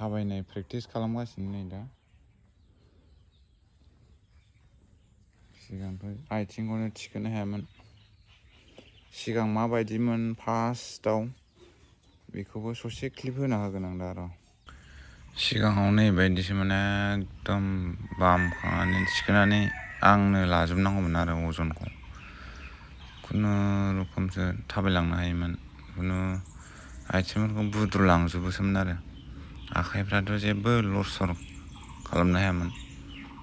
थाबायनाय प्रेक्टिस खालामगासिनो नै दा सिगांथ' आथिंखौनो थिखोनो हायामोन सिगां माबायदिमोन फार्स्टआव बेखौबो ससे क्लिप होना होगोन आं दा र' सिगाङाव नैबायदिसोमोन एकदम बामखांनानै थिखोनानै आंनो लाजोबनांगौमोन आरो अजनखौ खुनुरुखुमसो थाबायलांनो हायोमोन खुनु आथिंफोरखौ बुद्रुलांजोबोसोमोन आरो आखाइफ्राथ' जेबो लरसर खालामनो हायामोन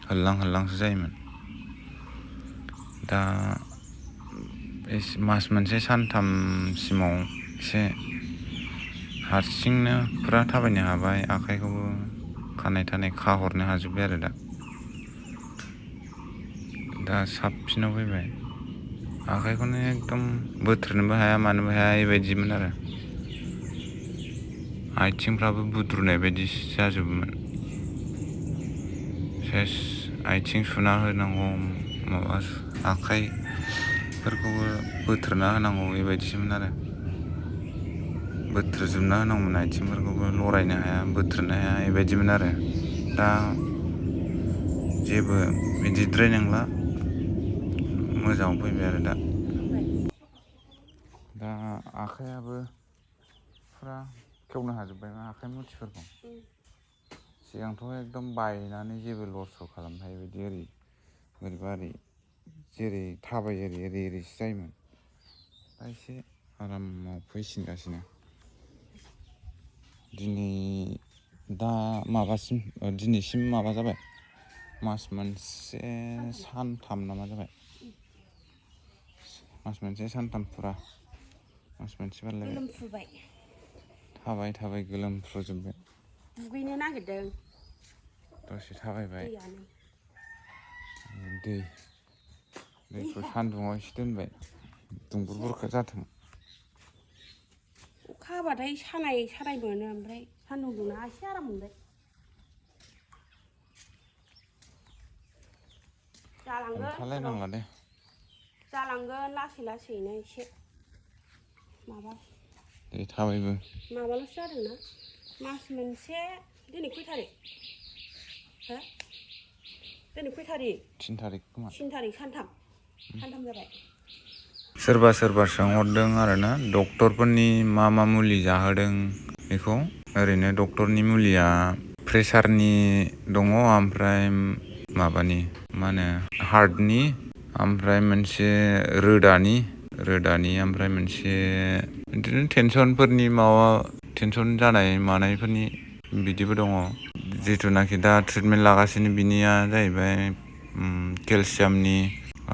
होल्लां होल्लांसो जायोमोन दा मास मोनसे सानथामसिमाव एसे हारसिंनो फुरा थाबायनो हाबाय आखाइखौबो खानाय थानाय खाहरनो हाजोब्बाय आरो दा साबसिनाव फैबाय आखाइखौनो एकदम बोथ्रोदनोबो हाया मानोबो हाया बेबायदिमोन आरो आथिंफ्राबो बुद्रुनाय बायदि जाजोबोमोन सेस आथिं सुना होनांगौ माबा आखाइफोरखौबो बोथ्रोदना होनांगौ बेबायदिसोमोन आरो बोथ्रोदजोबना होनांगौमोन आथिंफोरखौबो लरायनो हाया बोथ्रोदनो हाया बेबायदिमोन आरो दा जेबो बिदिद्राय नंला मोजाङाव फैबाय आरो दा आखाइयाबो फुरा खेवनो हाजोब्बाय आखाइ मुथिफोरखौ सिगांथ' एकदम बायनानै जेबो लरसर खालामनो हायि बायदि ओरै बोरैबा ओरै जेरै थाबायो ओरैसो जायोमोन दा एसे आरामाव फैसिनगासिनो दिनैसिम माबा जाबाय मास मोनसे सानथाम नामा जाबाय मास मोनसे सानथाम फुरा मास मोनसे बारलायबाय थाबाय गोलोमफ्रुजोब्बाय दुगैनो नागिरदों दसे थाबायबाय दैखौ सान्दुङाव एसे दोनबाय दुंबुर बुरखा जाथों अखा हाबाथाय सानाय मोनो ओमफ्राय सान्दुं दुंना एसे आराम मोनबाय जालांगोन लासैनो एसे माबा थाबायबो माबाल'सो जादोंना मास मोनसे दिनै खय थारिख हो दिनै खय थारिख 3 थारिख खोमा 3 थारिख सानथाम जाबाय सोरबा सोंहरदों आरोना डक्टरफोरनि मा मुलि जाहोदों बेखौ ओरैनो डक्टरनि मुलिया प्रेसारनि दङ ओमफ्राय माबानि मा होनो हार्टनि ओमफ्राय मोनसे रोदानि ओमफ्राय मोनसे बिदिनो टेनसनफोरनि टेनसन जानाय मानायफोरनि बिदिबो दङ जिथुनाखि दा ट्रिटमेन्ट लागासिनो बिनिया जाहैबाय केलसियामनि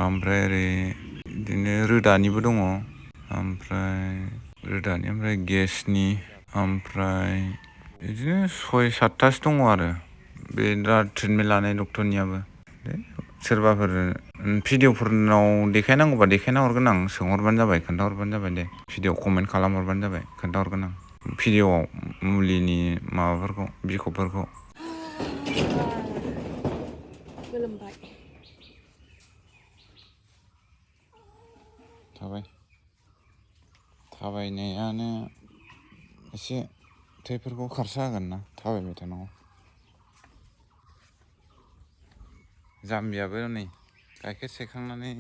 ओमफ्राय ओरै बिदिनो रोदानिबो दङ ओमफ्राय गेसनि ओमफ्राय बिदिनो 6-7थासो दङ आरो बे दा ट्रिटमेन्ट लानाय डक्टरनियाबो सोरबाफोर भिडिअफोरनाव देखायनांगौबा देखायना हरगोन आं सोंहरबानो जाबाय खोन्थाहरबानो जाबाय दे भिडिअ कमेन्ट खालामहरबानो जाबाय खोन्थाहरगोन आं भिडिअआव मुलिनि माबाफोरखौ बिखबफोरखौ गोलोमबाय थाबायनायानो एसे थैफोरखौ खारसा होगोन ना थाबायबाय थानांगौ जाम्बियाबो नै गाइखेर सेखांनानै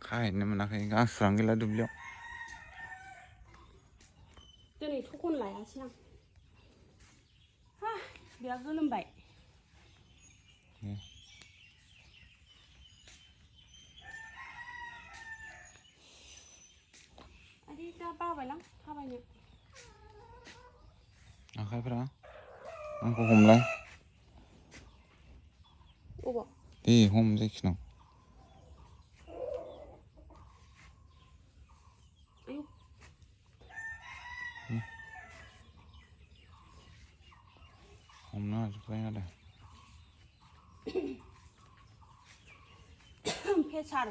खाहैनो मोनाखै गांसोआनो गैला दुब्लियाव दिनै थखन लायासै आं बिराद गोलोमबाय आरो दा बाबायलां थाबायनो आखाइफ्रा आंखौ हमलाय दे हम जायखिनाव हमनो हाजोब्बाय आरो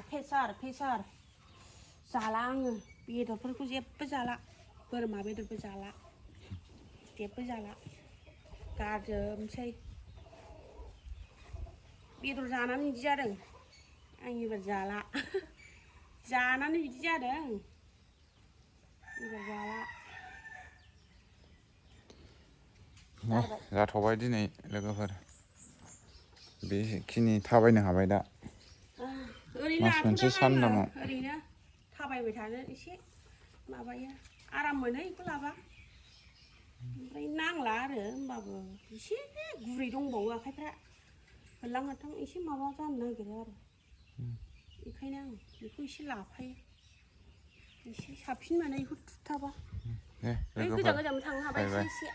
फेसार जाला आङो बेदरफोरखौ जेबो जाला बोरमा बेदरबो जाला जेबो जाला गारजोबनोसै बेदर जानानै बिदि जादों आं एबार जाला जानानै बिदि जादों एबार जाला जाथ'बाय दिनै लोगोफोर बेखिनि थाबायनो हाबाय दा ओरैनो मास मोनसे लाथ'दों आङो सानदामाव ओरैनो थाबायबाय थानो एसे माबायो आराम मोनो बेखौ लाबा ओमफ्राय नांला आरो होमबाबो एसे गुरै दंबावो आखाइफ्रा होरलां होथां एसे माबा जानो नागिरो आरो बेखायनो आं बेखौ एसे लाफायो एसे साबसिन मोनो बेखौ थुथाबा दे ओइ लोगोफोर गोजान गोजानबो थांनो हाबाय बाय बाय एसे